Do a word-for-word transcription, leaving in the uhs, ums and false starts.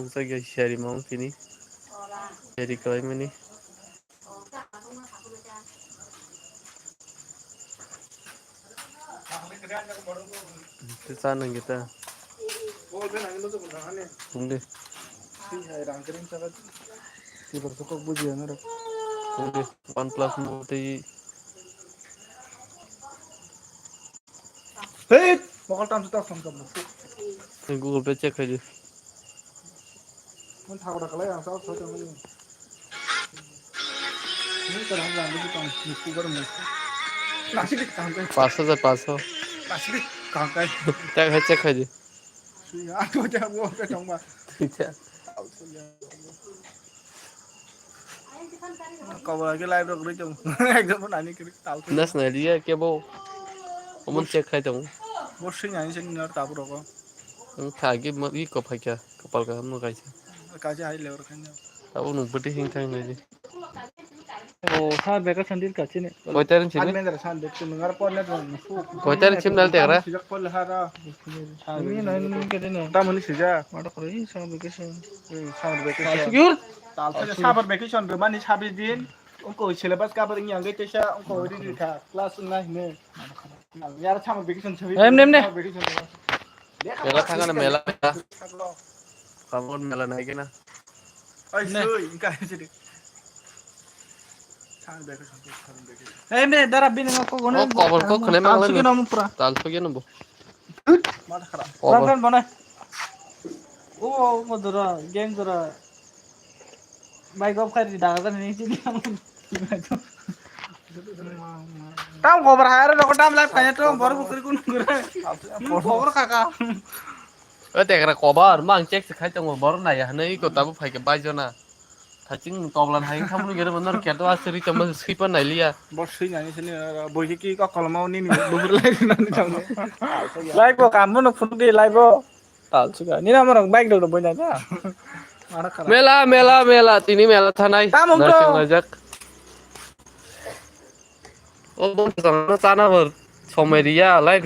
Sa gya share ma tini. Share kalaimani. Te sa nang kita. Hindi. Hindi. OnePlus mo te. Hey, mokol tam suta som som. Google Pay check khai di. Mun thago da kalai ang sao sao tong ni. Ni ka rang rang ni tong ni ku bar mu. Nasi di tang kai. Paso de paso. Nasi di tang kai. Check khai check khai di. Sui a to ja mo ka tong ba. Check. Kobor ke live rok roi tong. Ekdom nani kiri tal. Nas na dia ke bo. Omun check khai tong. Bo sui nani sing nar ta bro ko. Ang thagi mo i ko phaikha, kapal kaham no kaisa. Kaisa hai lebar khaina. Abo nung bwtwi hing thang nai di. O, summer vacation dir kachini. Koitar chini? Admin dara summer vacation nung ar por net rang su. Koitar chim dal tegra? Sijak pol hara. Ini nai nung ke dino. Tamoni sijak. Mata koro i summer vacation. Hmm, summer vacation. Tal summer vacation do mani sabis din. Ungko syllabus cover wngya hwnkhe teisa ungko ready kha class wngna hino. Yar summer vacation sabi. Em, nem, ne. Summer vacation. Mela thangana mela. Kabon mela naikena. Oi, ne. Sui, wngkha sidi. Summer vacation, summer vacation. Em, ne, dara bini ngako gone. Oh, cover ko khne mangla. Talsu kino mupra. Talsu kino bo. Mata khara. Cover. Ran, ran, bone. O, o, dora, game dora. Bai gop khai ri daga jani ni chini. Tam gobar hai ro tam live khai to bor bukri kun gure. Gobar kaka. O tegra kobar mang check se khai tongo bor nai ya hne iko tabu phai ke bai jona. Thaching toblan hai khamnu gere manor keto asri tamo sui pa nai liya. Bor sui nani sini boi ki ko kolma ni ni bubur lai nani tamo. Live bo kam no phun di live bo. Tal suka. Nini amorok bike dok dok boina da. Mela, mela, mela. Tini mela thanai. Tamo bro. Narsing lajak. O bom sana bor. Somai riya, live.